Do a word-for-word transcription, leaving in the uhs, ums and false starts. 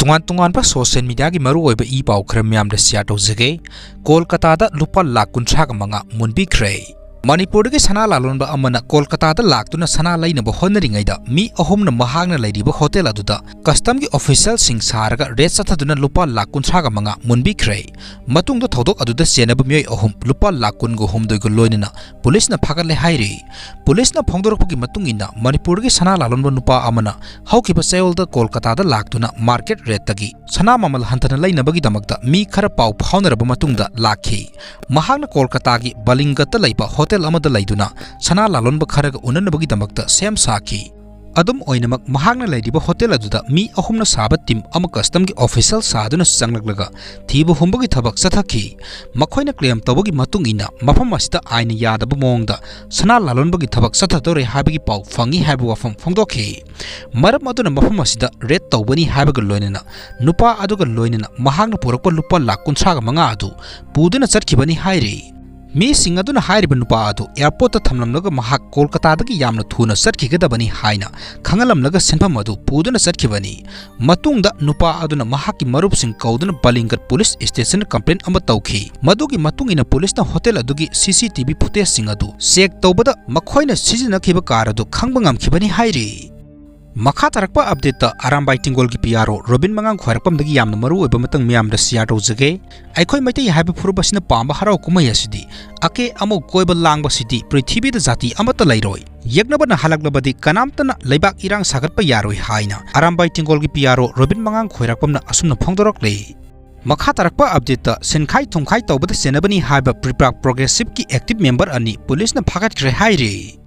ꯇꯣꯉꯥꯟ ꯇꯣꯉꯥꯟꯕ social mediaꯒꯤ ꯃꯔꯨꯑꯣꯏꯕ ꯏ ꯄꯥꯎ ꯈꯔ ꯃꯤꯌꯥꯝꯗ share ꯇꯧꯖꯒꯦ꯫ ꯀꯣꯜꯀꯇꯥꯗ ꯂꯨꯄꯥ ꯂꯥꯈ ꯀꯨꯟꯊ꯭ꯔꯥꯒ ꯃꯉꯥ ꯃꯨꯟꯕꯤꯈ꯭ꯔꯦ꯫ ꯃꯅꯤꯄꯨꯔꯗꯒꯤ ꯁꯅꯥ ꯂꯥꯂꯣꯟꯕ ꯑꯃꯅ ꯀꯣꯜꯀꯇꯥꯗ ꯂꯥꯛꯇꯨꯅ ꯁꯅꯥ ꯂꯩꯅꯕ ꯍꯣꯠꯅꯔꯤꯉꯩꯗ ꯃꯤ ꯑꯍꯨꯝꯅ ꯃꯍꯥꯛꯅ ꯂꯩꯔꯤꯕ ꯍꯣꯇꯦꯜ ꯑꯗꯨꯗ customs officialꯁꯤꯡ ꯁꯥꯔꯒ raid ꯆꯠꯊꯗꯨꯅ ꯂꯨꯄꯥ ꯂꯥꯈ ꯀꯨꯟꯊ꯭ꯔꯥꯒ ꯃꯉꯥ ꯃꯨꯟꯕꯤꯈ꯭ꯔꯦ꯫ ꯃꯇꯨꯡꯗ ꯊꯧꯗꯣꯛ ꯑꯗꯨꯗ ꯆꯦꯟꯅꯕ ꯃꯤꯑꯣꯏ ꯑꯍꯨꯝ ꯂꯨꯄꯥ ꯂꯥꯈ ꯀꯨꯟꯒ ꯍꯨꯝꯗꯣꯏꯒ ꯂꯣꯏꯅꯅ ꯄꯨꯂꯤꯁꯅ ꯐꯥꯒꯠꯂꯦ ꯍꯥꯏꯔꯤ꯫ ꯄꯨꯂꯤꯁꯅ ꯐꯣꯡꯗꯣꯔꯛꯄꯒꯤ ꯃꯇꯨꯡ ꯏꯟꯅ ꯃꯅꯤꯄꯨꯔꯒꯤ ꯁꯅꯥ ꯂꯥꯂꯣꯟꯕ ꯅꯨꯄꯥ ꯑꯃꯅ ꯍꯧꯈꯤꯕ ꯆꯌꯣꯜꯗ ꯀꯣꯜꯀꯇꯥꯗ ꯂꯥꯛꯇꯨꯅ market rateꯇꯒꯤ ꯁꯅꯥ ꯃꯃꯜ ꯍꯟꯊꯅ ꯂꯩꯅꯕꯒꯤꯗꯃꯛꯇ ꯃꯤ ꯈꯔ ꯄꯥꯎ ꯐꯥꯎꯅꯔꯕ ꯃꯇꯨꯡꯗ ꯂꯥꯛꯈꯤ꯫ ꯃꯍꯥꯛꯅ ꯀꯣꯜꯀꯇꯥꯒꯤ ꯕꯂꯤꯡꯒꯠꯇ ꯂꯩꯕ ꯍꯣꯇꯦꯜ ꯑꯃꯗ ꯂꯩꯗꯨꯅ ꯁꯅꯥ ꯂꯥꯂꯣꯟꯕ ꯈꯔꯒ ꯎꯅꯅꯕꯒꯤꯗꯃꯛꯇ ꯁꯦꯝ ꯁꯥꯈꯤ꯫ ꯑꯗꯨꯝ ꯑꯣꯏꯅꯃꯛ, ꯃꯍꯥꯛꯅ ꯂꯩꯔꯤꯕ ꯍꯣꯇꯦꯜ ꯑꯗꯨꯗ ꯃꯤ ꯑꯍꯨꯝꯅ ꯁꯥꯕ team ꯑꯃ customs official ꯁꯥꯗꯨꯅ ꯆꯪꯂꯛꯂꯒ ꯊꯤꯕ ꯍꯨꯝꯕꯒꯤ ꯊꯕꯛ ꯆꯠꯊꯈꯤ꯫ ꯃꯈꯣꯏꯅ claim ꯇꯧꯕꯒꯤ ꯃꯇꯨꯡ ꯏꯟꯅ, ꯃꯐꯝ ꯑꯁꯤꯗ ꯑꯥꯏꯟꯅ ꯌꯥꯗꯕ ꯃꯑꯣꯡꯗ ꯁꯅꯥ ꯂꯥꯂꯣꯟꯕꯒꯤ ꯊꯕꯛ ꯆꯠꯊꯗꯧꯔꯦ ꯍꯥꯏꯕꯒꯤ ꯄꯥꯎ ꯐꯪꯏ ꯍꯥꯏꯕ ꯋꯥꯐꯝ ꯐꯣꯡꯗꯣꯛꯈꯤ꯫ ꯃꯔꯝ ꯑꯗꯨꯅ ꯃꯐꯝ ꯑꯁꯤꯗ raid ꯇꯧꯒꯅꯤ ꯍꯥꯏꯕꯒ ꯂꯣꯏꯅꯅ ꯅꯨꯄꯥ ꯑꯗꯨꯒ ꯂꯣꯏꯅꯅ ꯃꯍꯥꯛꯅ ꯄꯨꯔꯛꯄ ꯂꯨꯄꯥ ꯂꯥꯈ ꯀꯨꯟꯊ꯭ꯔꯥꯒ ꯃꯉꯥ ꯑꯗꯨ ꯄꯨꯗꯨꯅ ꯆꯠꯈꯤꯕꯅꯤ ꯍꯥꯏꯔꯤ꯫ ꯃꯤꯁꯤꯡ ꯑꯗꯨꯅ ꯍꯥꯏꯔꯤꯕ ꯅꯨꯄꯥ ꯑꯗꯨ airportꯇ ꯊꯝꯂꯝꯂꯒ ꯃꯍꯥꯛ ꯀꯣꯜꯀꯇꯥꯗꯒꯤ ꯌꯥꯝꯅ ꯊꯨꯅ ꯆꯠꯈꯤꯒꯗꯕꯅꯤ ꯍꯥꯏꯅ ꯈꯪꯍꯜꯂꯝꯂꯒ ꯁꯦꯟꯐꯝ ꯑꯗꯨ ꯄꯨꯗꯨꯅ ꯆꯠꯈꯤꯕꯅꯤ꯫ ꯃꯇꯨꯡꯗ ꯅꯨꯄꯥ ꯑꯗꯨꯅ ꯃꯍꯥꯛꯀꯤ ꯃꯔꯨꯞꯁꯤꯡ ꯀꯧꯗꯨꯅ ꯕꯂꯤꯡꯒꯠ ꯄꯨꯂꯤꯁ ꯁ꯭ꯇꯦꯁꯟꯗ complaint ꯑꯃ ꯇꯧꯈꯤ꯫ ꯃꯗꯨꯒꯤ ꯃꯇꯨꯡ ꯏꯟꯅ ꯄꯨꯂꯤꯁꯅ ꯍꯣꯇꯦꯜ ꯑꯗꯨꯒꯤ CCTV footageꯁꯤꯡ ꯑꯗꯨ check ꯇꯧꯕꯗ ꯃꯈꯣꯏꯅ ꯁꯤꯖꯤꯟꯅꯈꯤꯕ car ꯑꯗꯨ ꯈꯪꯕ ꯉꯝꯈꯤꯕꯅꯤ ꯍꯥꯏꯔꯤ꯫ ꯃꯈꯥ ꯇꯥꯔꯛꯄ updateꯇ ꯑꯔꯥꯝꯕꯥꯏ ꯇꯦꯡꯒꯣꯜꯒꯤ PRO ꯔꯣꯕꯤꯟ ꯃꯉꯥꯡ ꯈ꯭ꯋꯥꯏꯔꯥꯛꯄꯝꯗꯒꯤ ꯌꯥꯝꯅ ꯃꯔꯨ ꯑꯣꯏꯕ ꯃꯇꯥꯡ ꯃꯤꯌꯥꯝꯗ share ꯇꯧꯖꯒꯦ꯫ ꯑꯩꯈꯣꯏ ꯃꯩꯇꯩ ꯍꯥꯏꯕ ꯐꯨꯔꯨꯞ ꯑꯁꯤꯅ ꯄꯥꯝꯕ ꯍꯔꯥꯎ ꯀꯨꯝꯍꯩ ꯑꯁꯤꯗꯤ ꯑꯀꯦ ꯑꯃꯧ ꯀꯣꯏꯕ ꯂꯥꯡꯕꯁꯤꯗꯤ ꯄ꯭ꯔꯤꯊꯤꯕꯤꯗ ꯖꯥꯇꯤ ꯑꯃꯠꯇ ꯂꯩꯔꯣꯏ꯫ ꯌꯦꯛꯅꯕꯅ ꯍꯜꯂꯛꯂꯕꯗꯤ ꯀꯅꯥꯝꯇꯅ ꯂꯩꯕꯥꯛ ꯏꯔꯥꯡ ꯁꯥꯒꯠꯄ ꯌꯥꯔꯣꯏ ꯍꯥꯏꯅ ꯑꯔꯥꯝꯕꯥꯏ ꯇꯦꯡꯒꯣꯜꯒꯤ PRO ꯔꯣꯕꯤꯟ ꯃꯉꯥꯡ ꯈ꯭ꯋꯥꯏꯔꯥꯛꯄꯝꯅ ꯑꯁꯨꯝꯅ ꯐꯣꯡꯗꯣꯔꯛꯂꯤ꯫ ꯃꯈꯥ ꯇꯥꯔꯛꯄ updateꯇ ꯁꯤꯟꯈꯥꯏ ꯊꯨꯝꯈꯥꯏ ꯇꯧꯕꯗ ꯆꯦꯟꯅꯕꯅꯤ ꯍꯥꯏꯕ PREPAK Progressiveꯀꯤ active member ꯑꯅꯤ ꯄꯨꯂꯤꯁꯅ ꯐꯥꯒꯠꯈ꯭ꯔꯦ ꯍꯥꯏꯔꯤ꯫